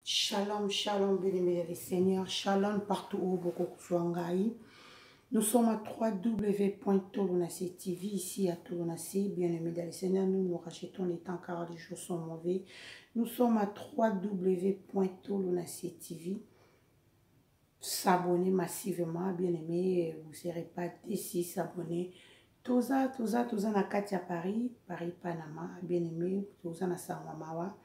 Shalom, shalom, bien-aimés du Seigneur. Shalom partout où vous ngai. Nous sommes à www.tolonase TV, ici à Tolonase. Bien-aimés dans le Seigneur, nous nous rachetons les temps car les jours sont mauvais. Nous sommes à www.tolonase TV. S'abonner massivement, bien-aimés, vous ne serez pas déçus, s'abonner. Toza, toza, toza na kati ya Paris, Paris Panama, bien-aimé, toza na sango mawa.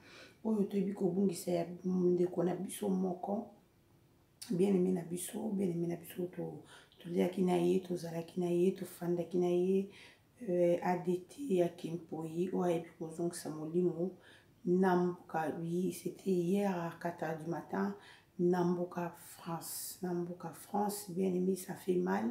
Oyo toyebi kobungisa ya ndeko na biso moko, bien-aimé na biso, bien-aimé na biso, to toliaki na ye, tozalaki na ye, tofandaki na ye, ADT ya Kimpoyi, oyo ayebi kozongisa molimo na mboka. Oui, c'était hier à 4 heures du matin, na mboka France, na mboka France, bien-aimé, ça fait mal.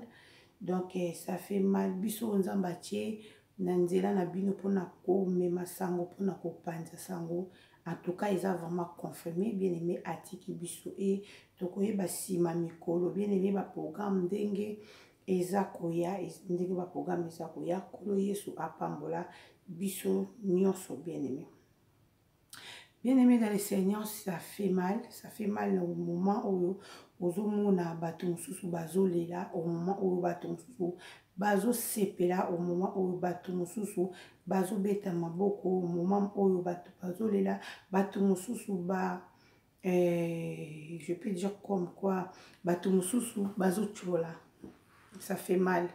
Donc ça fait mal. Biso Nzambe atie na nzela na bino mpona komema sango, mpona kopanza sango. En tout cas, eza vraiment confirmé, bien-aimé, atiki biso e tokoyeba nsima mikolo, bien-aimé, baprogramme ndenge eza koya, ndenge baprogramme eza koya. Nkolo Yesu apambola biso nyonso, bien-aimé. Bien-aimé dans le Seigneur, ça fait mal, ça fait mal au moment où ozomona bato mosusu bazolela, au moment où bato mosusu bazosepela, au moment oyo bato mosusu bazobeta maboko, au moment oyo bato bazolela, bato mosusu ba je peux dire comme quoi bato mosusu bazotiola. Ça fait mal.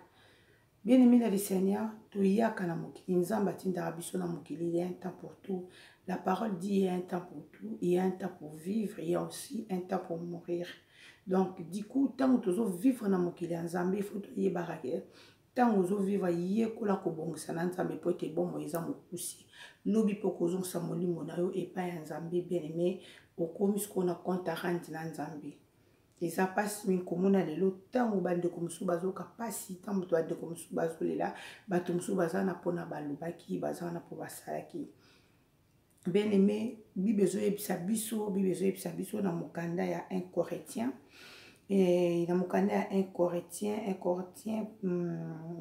Bien-aimé dans le Seigneur, toyaka na mokili, Nzambe atindaka biso na mokili, il y a un temps pour tout. La parole dit il y a un temps pour tout, il y a un temps pour vivre, il y a aussi un temps pour mourir. Donc du coup, ntango tozovivre na mokili ya Nzambe, il faut toyebaka ke ntango ozovivre, yekola kobongisa na Nzambe, po ete bomoi eza mokusi. Lobi mpo kozongisa molimo na yo epai ya Nzambe, bien-aimé, okomi sikoyo na compte à rendre na Nzambe. Eza mpasi mingi komona lelo ntango bandeko mosusu bazoka mpasi, ntango bandeko mosusu bazolela, bato mosusu baza na mpona balobaki, baza wana mpo basalaki. Bien-aimé, Bible ezoyebisa biso, Bible ezoyebisa biso na mokanda ya 1 Corinthiens, na mokanda ya 1 Corinthiens, 1 Corinthiens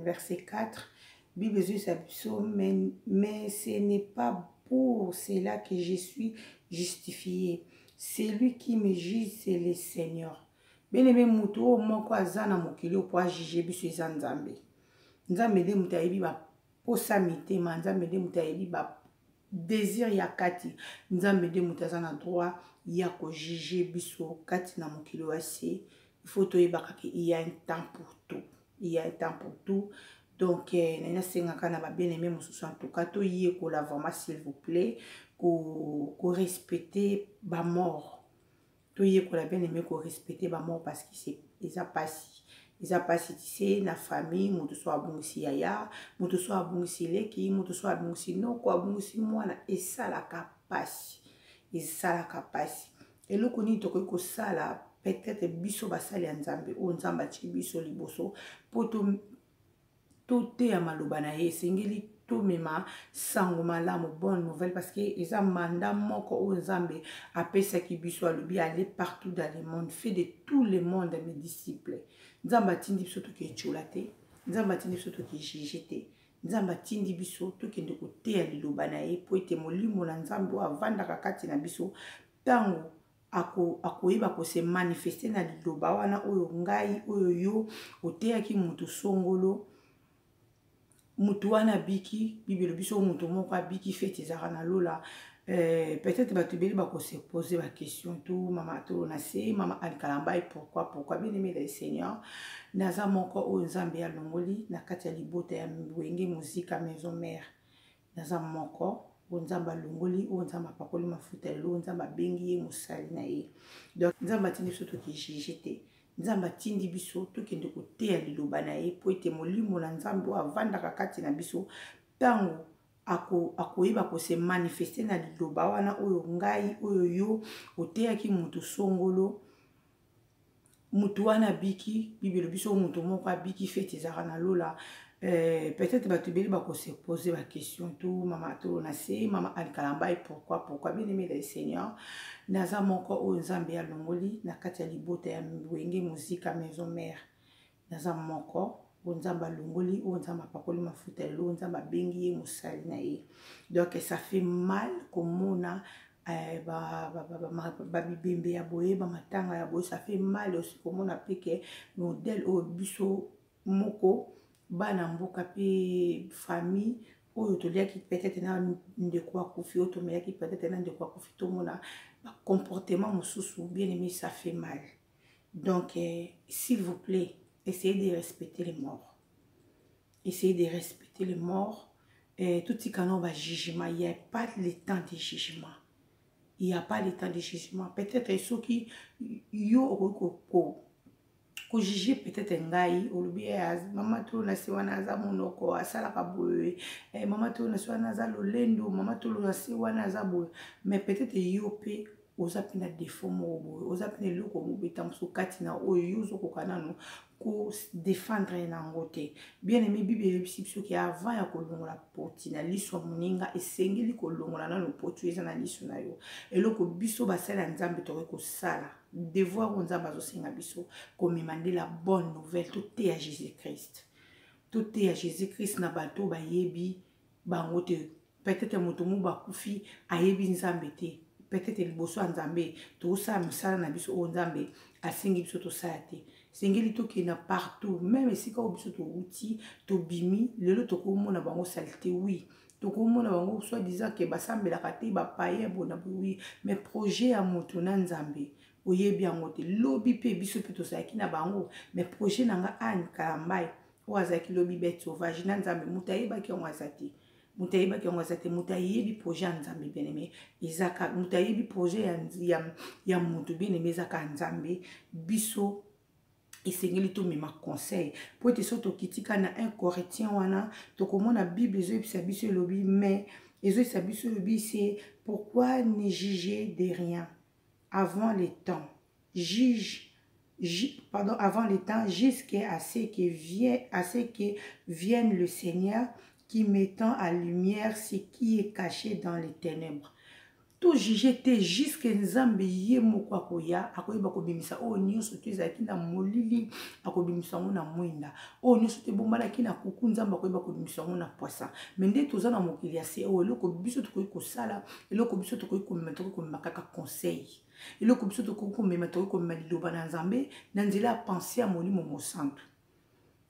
verset 4, Bible ezoyebisa biso: Mais ce n'est pas pour cela que je suis justifié. Celui qui me juge, c'est le Seigneur. Bien-aimé, moto oyo moko aza na mokili oyo po ajuge biso eza Nzambe. Nzambe nde moto ayebi baposa mitema, Nzambe nde moto ayebi ba désir ya kati, Nzambe nde moto aza na droit ya kojuge biso kati na mokili oyo ase. Il faut toyebaka ke il y a un temps pour tout, il y a un temps pour tout. Donc nani asengaka na babien-aimé mosusu, en tout cas toyekola vraiment, s'il vous plaît, korespecte bamort. Toyekola, bien-aimé, korespecte bamort, parce que eza pasi, eza pasi tise na famille. Moto so abungisi yaya, moto so abungisi leki, moto so abungisi noko, abungisi mwana, esalaka pasi, esalaka pasi. Eloko nini tokoki kosala? Peut-être biso basali ya Nzambe oyo Nzambe atie biso liboso mpo toteya maloba na ye, esengeli tomema sango malamu, bonne nouvelle, parce que eza mandat moko oyo Nzambe apesaki biso. Alobi: "Aller partout dans le monde, fait de tout le monde mes disciples." Nzambe atindi biso toke etiola te, Nzambe atindi biso toke juge te, Nzambe atindi biso tokende koteya liloba na ye, po ete molimo na Nzambe oyo avandaka kati na biso, ntango akoyeba kose manifeste na liloba wana oyo ngai, oyo yo oteyaki moto songolo, motu wana abiki. Bible elobi soki moto moko abiki, feti ezalaka na lola. Peut-être bato ebele bakose pose baquestion tout: mama to na se, mama Alkalambai, pourquoi, pourquoi? Bien aimé le Seigneur, naza moko oyo Nzambe alongoli na kati ya libota ya Wenge Muzika Maison Mère. Naza moko oyo Nzambe alongoli, oyo Nzambe apakoli mafuta lelo, oyo Nzambe abengi ye mosali na ye. Donc Nzambe atindi biso toke juge te, Nzambe atindi biso tokende koteya liloba na ye, po ete molimo na Nzambe oyo avandaka kati na biso, ntango akoyeba kose manifeste na liloba wana oyo ngai, oyo yo oteyaki moto songolo, motu wana abiki. Bible elobi soki moto moko abiki, feti ezalaka na lola. Peut-être bato ebele bakose pose baquestion tout: mama to na se, mama Alkalambai, pourquoi, pourquoi? Bien aimé le Seigneur, naza moko oyo Nzambe alongoli na kati ya libota ya Wenge Muzika Maison Mère. Naza moko oyo Nzambe alongoli, oyo Nzambe apakoli mafuta lelo, oyo Nzambe abengi ye mosali na ye. Donc ça fait mal komona. eh, babibembe ya boye, bamatanga ya boye, ça fait mal aussi komona mpe ke modèle oyo biso moko bana mboka mpe famille oyo toliaki peut-être na ndeko akufi, oyo tomelaki peut-être na ndeko akufi, tomona bacomportement mosusu. Bien aimé, ça fait mal. Donc eh, s'il vous plaît, essayez de respecter les morts, essayez de respecter les morts. Eh, totika no bajugement. Il y a pas le temps de jugement, il y a pas le temps de jugement. Peut-être soki yo okoki kojuger peut-être ngai, olobi: "Mama Tolo na se wana aza monoko, asalaka boye. Mama Tolo na se wana aza lolendo, mama Tolo na se wana aza boye." Mais peut-être yo mpe oza mpe na défaut moko boye, oza mpe na eloko mobeta mosusu kati na oyo yo ozokoka nano kodéfendre nango te. Bien aimé, Bible eyebisi biso ke avant ya kolongola poti na liso ya moninga, esengeli kolongola nano poti oyo eza na liso na yo. Eloko biso basali ya Nzambe tokoki kosala, devoir oyo Nzambe azosenga biso, komema nde la bonne nouvelle, toteya Jésus Christ, toteya Jésus Christ na bato oyo bayebi bango te. Peut-être moto mo bakufi ayebi Nzambe te. Peut-être liboso ya Nzambe tozosala mosala na biso oyo Nzambe asengi biso tosala te. Esengeli tokenda partout, même esika oyo biso touti, tobimi lelo, tokomona bango saleté, oui, tokomona bango soi disant ke basambelaka te, bapaye bona boye, oui, mais projet ya moto na Nzambe oyebi yango te. Lobi mpe biso mpe tozalaki na bango, mais projet na nga Anne Kalambai oyo azalaki lobi bête sauvage na Nzambe, moto ayebaki yango aza te, moto ayebaki yango aza te. Moto ayebi projet ya Nzambe, bien aimé, ezaka moto ayebi projet ya moto, bien aimé, ezaka Nzambe. Biso esengeli tomema conseil, po ete so tokitika na 1 Corinthien wana, tokomona Bible ezoyebisa biso, elobi, mais ezoyebisa biso, elobi: "C'est pourquoi ne jugez de rien avant le temps, juge, pardon, avant le temps, jusqu'à ce que vienne le Seigneur qui mettant à lumière ce qui est caché dans les ténèbres." Tojuger te jusque Nzambe ye moko akoya, akoyeba kobimisa oyo nyonso to ezalaki na molili, akobimisa yango na mwinda. Oyo nyonso to ebombanaki na kuku, Nzambe akoyeba kobimisa yango na poisa. Mais nde toza na mokili ya se oyo, eloko biso tokoki kosala, eloko biso tokoki komema, tokoki komema kaka conseil. Eloko biso tokoki komema, tokoki komema liloba na Nzambe na nzela ya pensée ya Molimo Mosantu,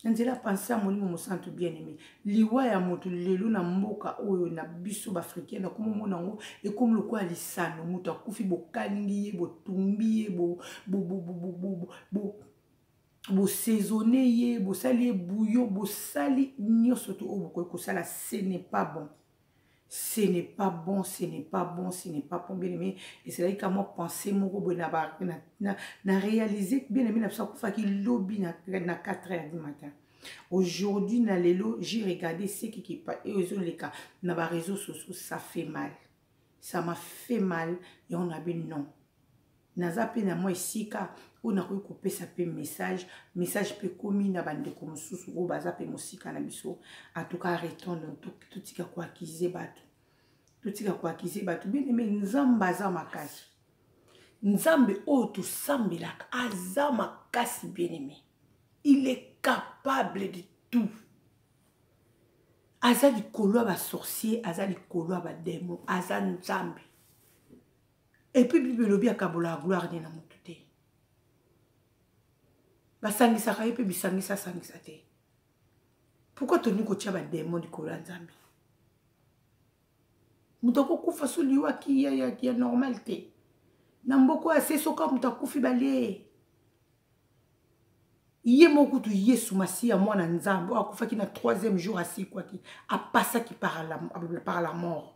na nzela ya pensée ya Molimo Mosantu. Bien aimé, liwa ya moto lelo na mboka oyo na biso baafricain, nakomomona yango ekomi lokola lisano. Moto akufi, bokalingi ye, botumbi ye, bosaisonner ye, bosali ye bouillon, bosali nyonso to oyo bokoki kosala. Ce n'est pas bon, ce n'est pas bon, ce n'est pas bon, ce n'est pas bon. Bien aimé, ezalaki ka mwa pensée moko boye na réaliser. Bien aimé na biso akufaki lobi na 4 heures du matin. Aujourd'hui, na lelo, j'ai regardé ce qui oyo ezoleka na baréseaux sociaux, ça fait mal, ça m'a fait mal. Yango na bi non, naza mpe na mwa esika oyo nakoki kopesa mpe message, message mpe ekomi na bandeko mosusu oyo baza mpe mosika na biso. En tout cas, arrêtons, totika koaccuser bato, totika koaccuser bato. Bien aimé, Nzambe aza makasi. Nzambe oyo tosambelaka aza makasi. Bien aimé, il est capable de tout. Aza likolo ya basorcier, aza likolo ya badémon, aza Nzambe. Et puis Bible elobi akabolaka gloire ne na motu te, basangisaka ye mpe bisangisa asangisa te. Pourquoi tolingi kotia badémon likolo ya Nzambe? Moto akokufa so liwaki ya normal te na mboka oyo ase. Soka moto akufi, balie ye moko. Kutu Yesu Masiya, mwana Nzambe oyo akufaki, na troisième jour asikwaki, apasaki par la mort.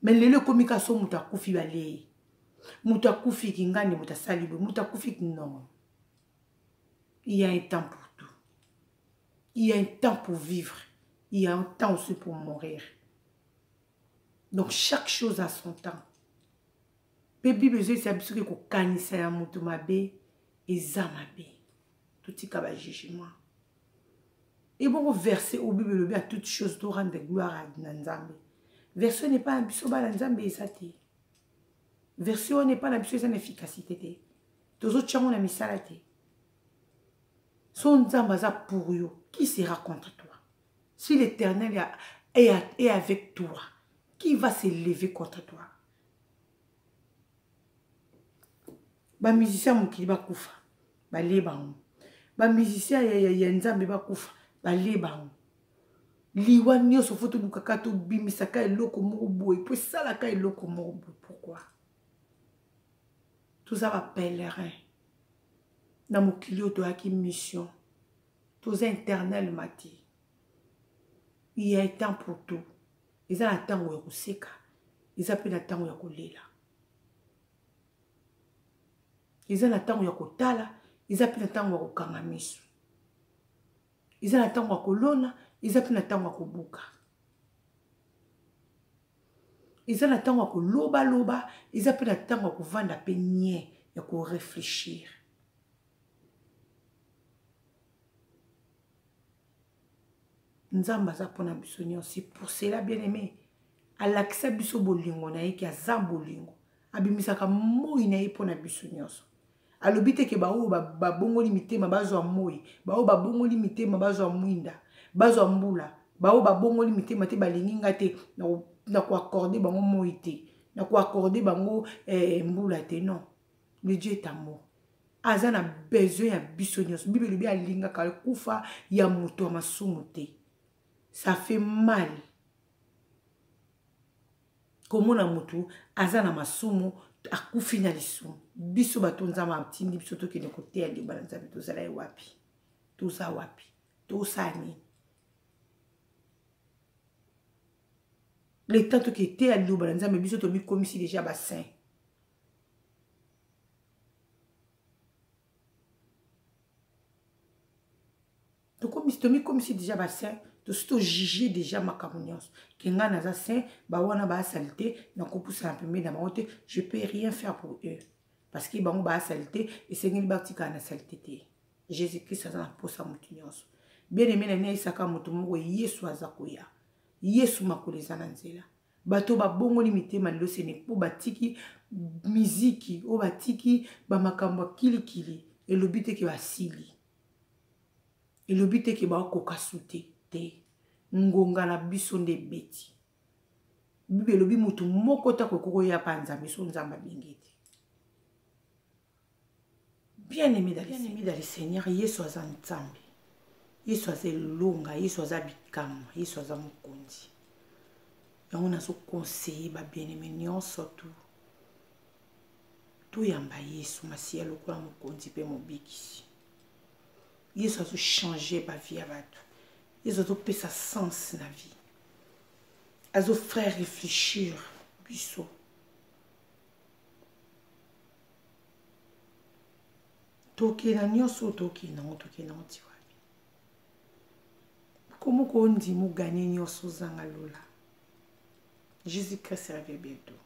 Mais lelo ekomi ka so moto akufi, balie moto akufi kingani, moto asali boye, moto akufi. Non, il y a un temps pour tout, il y a un temps pour vivre, il y a un temps aussi pour mourir. Donc chaque chose a son temps. Mpe Bible ezoyebisa biso ke kokanisa ya moto mabe eza mabe. Totika bajugement. Ebongo verset oyo Bible elobi: "À toute chose to rendre gloire na Nzambe", verset wana epai na biso bana Nzambe eza te. Verset wana epai na biso eza na efficacité te, tozotia yango na misala te. So Nzambe aza pour yo, qui sera contre toi? Si l'Éternel est avec toi, Qui va se lever contre toi? Ba musiciens mokili bakufa, balie bango. Ba musiciens ya, ya, ya Nzambe bakufa, balie bango. Liwa nyonso fo tolukaka tobimisaka eloko moko boye mpo esalaka eloko moko boye. Pourquoi? Toza ba pèlerin na mokili oyo, toyaki mission, toza internellement te. Il y a un temps pour tout. Eza na ntango ya koseka, eza mpe na ntango ya kolela, eza na ntango ya kotala, eza mpe na ntango ya kokanga miso, eza na ntango ya kolona, eza mpe na ntango ya kobuka, eza na ntango ya kolobaloba, eza mpe na ntango ya kovanda mpe nie ya koreflechir. Nzambe aza mpona biso nyonso. Pour cela, bien aimé, alakisa biso bolingo na ye ke aza bolingo, abimisaka moi na ye mpona biso nyonso. Alobi te ke baoyo babongoli mitema bazwa moi, baoyo babongoli mitema bazwa mwinda, bazwa mbula, baoyo babongoli mitema te, balingi nga te, na koaccorde bango moi te, na koaccorde bango mbula te. Non, le Dieu est amour, aza na besoin ya biso nyonso. Bible elobi alingaka kufa ya moto ya masumu te. Ça fait mal komona motu aza na masumu akufi na lisumu. Biso bato Nzambe atindi biso tokende koteya liloba na Nzambe, tozala ye wapi? Toza wapi? Tosala nini? Le temps toketeya liloba na Nzambe, biso tomikomisi deja basaint. Tomikomisi deja basaint, tosi tojuge deja makambo nyonso ke ngai naza saint, bawana baasali te, nakopusana pembeni na bango te, je peux rien faire pour eux parce que bango baasali te, esengeli batikala na salite te. Jésus Christ aza na mposa motu nyonso. Bien aimé, na nayesaka moto moko, Yesu aza koya, Yesu makolo eza na nzela. Bato babongoli mitema lelo sene mpo batiki miziki oyo, batiki bamakambo ya kilikili, elobi te ke basili, elobi te ke bakoka su te te. Ngonga na biso nde ebeti. Bible elobi motu moko te akoki koya pa Nzambe so Nzambe abengi te. Bien aimé dans le Seigneur, Yesu aza Nzambe, Yesu aza elonga, Yesu aza bikamwa, Yesu aza mokonzi. Yango nazoconseille babien-aimé nyonso tu toyamba Yesu Masiya lokola mokonzi mpe mobikisi. Yesu azochange bavie ya bato, Yesu azopesa sens na vie, azofaire réfléchir biso. Tokende na nyonso oyo tokende yango, tokende yango ti wapi? Komo kondima oganye nyonso, ozanga lola. Jésus Christ revient bientôt.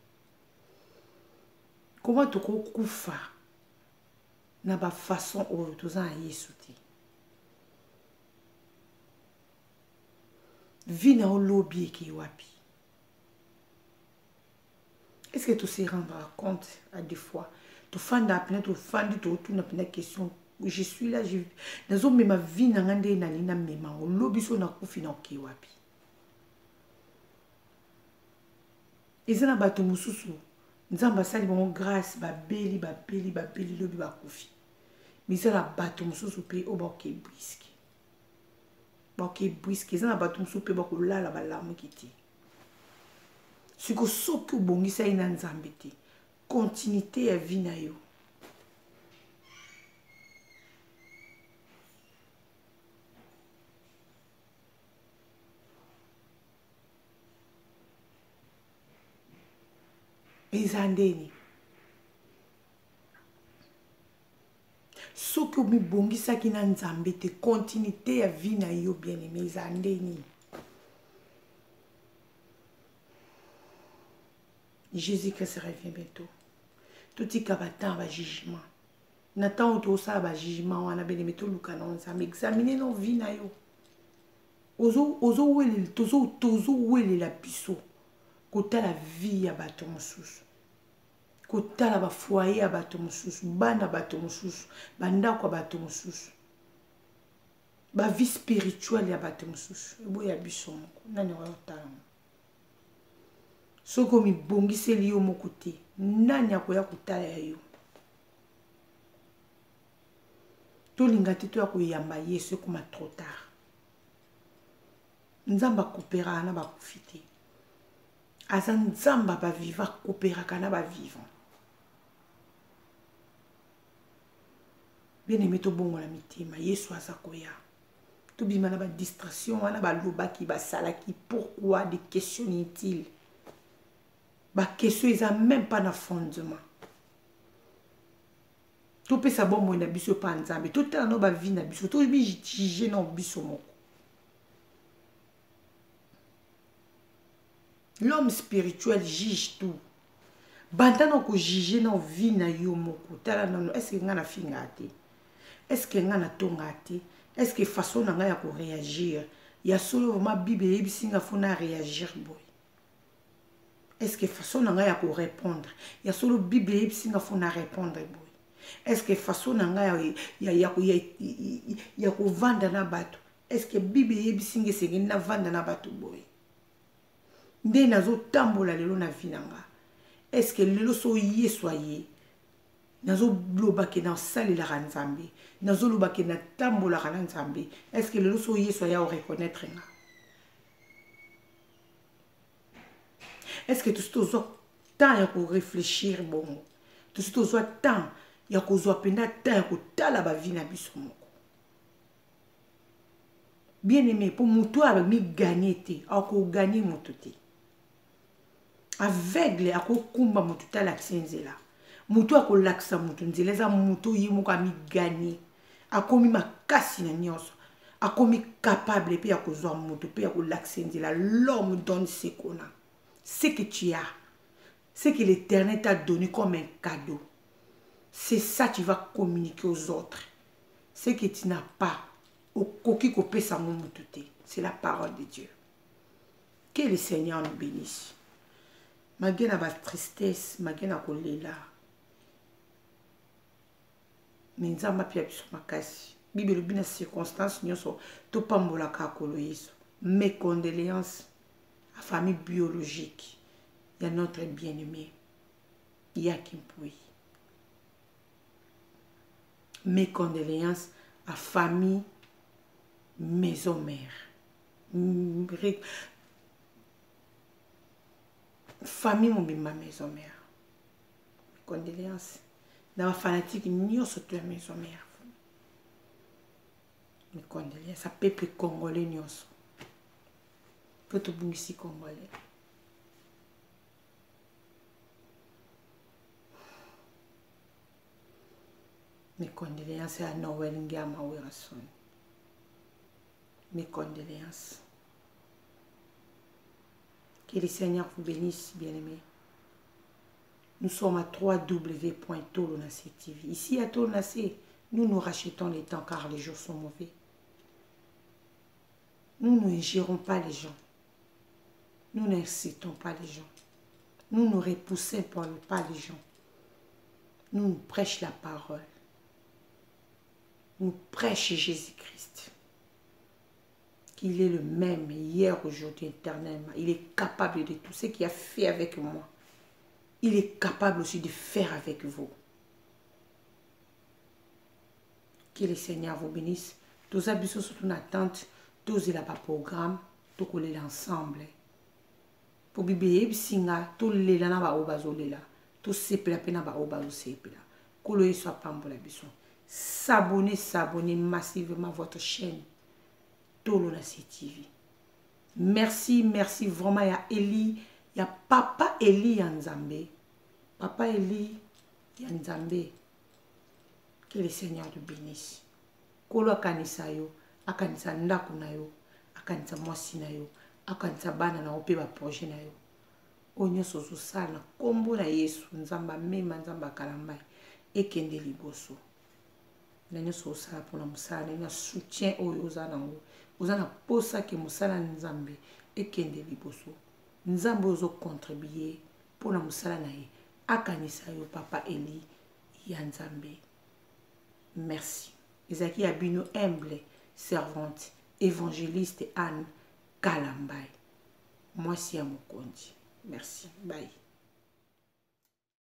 Koma tokokufa na bafaçon oyo toza na Yesu te? Vi na olobi ekei wapi? Est-ce que tu se rendras compte? À des fois tofanda mpena, tofandi, totuna mpena question: je suis là, nazomema vie na nga nde nalingi namema yango, lobi so nakufi na oke wapi? Eza na bato mosusu Nzambe asali bango grâce, babeli, babeli, babeli, lobi bakufi. Mais eza na bato mosusu mpe oyo baoke brusque, baoke brusque. Eza na bato mosusu mpe bakolala, balamuki te. Siko soki obongisa ye na Nzambe te, continuité ya vie na yo eza ndeni? Soki omibongisaki na Nzambe te, continuité ya vie na yo, bien aimé, eza ndeni? Jésus Christ revient bientôt. Totika batemps bajugement na ntango tosala bajugement wana. Bien-aimé, toluka na Nzambe, examine no vie na yo. Tozowelela biso kotala vie ya bato mosusu, kotala bafoyer ya bato mosusu, bana bato mosusu, bandako ya bato mosusu, bavie spirituelle ya bato mosusu. Eboya biso moko, nani oyo otala ngo? Soki omibongiseli yo moko te, nani akoya kotala ya yo? Tolinga te toya koyamba Yesu ekoma trop tard. Nzambe akoperaka na bakufi te. Aza Nzambe ya baviva, akoperaka na bavivant. Bien aimé, tobongola mitema, Yesu aza koya. Tobima na badistraction wana, balobaki, basalaki, pourquoi des questions inutiles. Baquestion eza même pas na fondement. Topesa bomoi na biso epa Nzambe, totala no bavi na biso, tomijuge na biso moko. L'homme spirituel juge tout. Banda na kojuge na vie na yo moko. Tala nano, est-ce que nga na finga te? Est-ce que nga na tonga te? Est-ce que façon na nga ya ko réagir? Ya solo vraiment Bible eyebisi nga faut na réagir boy. Est-ce que façon na nga ya ko répondre? Ya solo Bible eyebisi nga faut na répondre boy. Est-ce que façon na nga ya kovanda na bato? Est-ce que Bible eyebisi nga esengeli na vanda na bato boy? Nde nazotambola lelo na vie na nga. Est-ce que lelo so Yesu aye, nazoloba ke nasalelaka Nzambe, nazoloba ke natambolaka na Nzambe, est-ce que lelo so Yesu aya oreconnaître nga? Est-ce que tosi tozwa temps ya korefléchir bongo? Tosi tozwa temps ya kozwa mpenza temps ya kotala bavi na biso moko? Bien aimé, po moto oyo amiganye te, akoganye moto te. Aveugle akokumba moto te alakisa nzela. Moto akolakisa moto nzela eza moto ye moko amiganye. Akomi makasi na nyonso. Akomi capable pe ya kozwa moto pe ya kolakisa nzela. L'homme donne ce qu'on a. Ce que tu as. Ce que l'Éternel t'a donné comme un cadeau. C'est ça que tu vas communiquer aux autres. Ce que tu n'as pas, okoki kopesa ngo moto te. C'est la parole de Dieu. Que le Seigneur nous bénisse. Malgré na ba tristesse, malgré na kolela, mais Nzambe apia biso makasi. Bible elobi na circonstance nyonso topambolaka Nkolo Yesu. Mes condoléances à famille biologique ya notre bien-aimé Yaki Mpuyi. Mes condoléances à famille maison mère. Famille mobimba maison mère. Mes condoléances na ba fanatique nyonso to ya maison mère. Mes condoléances à peuple congolais nyonso. Po tobungisi congolais. Mes condoléances à Noël Ngiama Werrason. Mes condoléances. Que le Seigneur vous bénisse, bien-aimés. Nous sommes à www.tolonactv. Ici à Tolonacé, nous nous rachetons les temps car les jours sont mauvais. Nous ne gérons pas les gens. Nous n'incitons pas les gens. Nous ne repoussons pas les gens. Nous, nous prêchons la parole. Nous prêchons Jésus-Christ. Qu'il est le même hier, aujourd'hui, éternellement. Il est capable de tout ce qu'il a fait avec moi. Il est capable aussi de faire avec vous. Que le Seigneur vous bénisse. Tous abiso surtout une attente. Tous il a pas programme. Tous coller ensemble. Pour Bible yebisinga, tous les là na ba obazolela. Tous sepela pe na ba obazo sepela. Kolo Yesu apambola biso. S'abonner, s'abonner massivement à votre chaîne Tolonase TV. Merci, merci vraiment ya Eli, ya Papa Eli ya Nzambe. Papa Eli ya Nzambe. Que le Seigneur te bénisse. Kolo akanisa yo, akanisa ndako na yo, akanisa mwasi na yo, akanisa bana na yo pe ba projet na yo. Oyo nyonso ozosala na kombo na Yesu, Nzambe amema, Nzambe akalamba ekende liboso. Na nyonso osala mpona mosala na yo, na soutien oyo oza nango, oza na posa ke mosala ya Nzambe ekende liboso. Nzambe oyo ozocontribuer mpona mosala na ye, akanisa yo Papa Eli ya Nzambe. Merci. Ezalaki ya bino humble servante évangéliste Anne Kalambay, mwasi ya mokonzi. Merci, bye.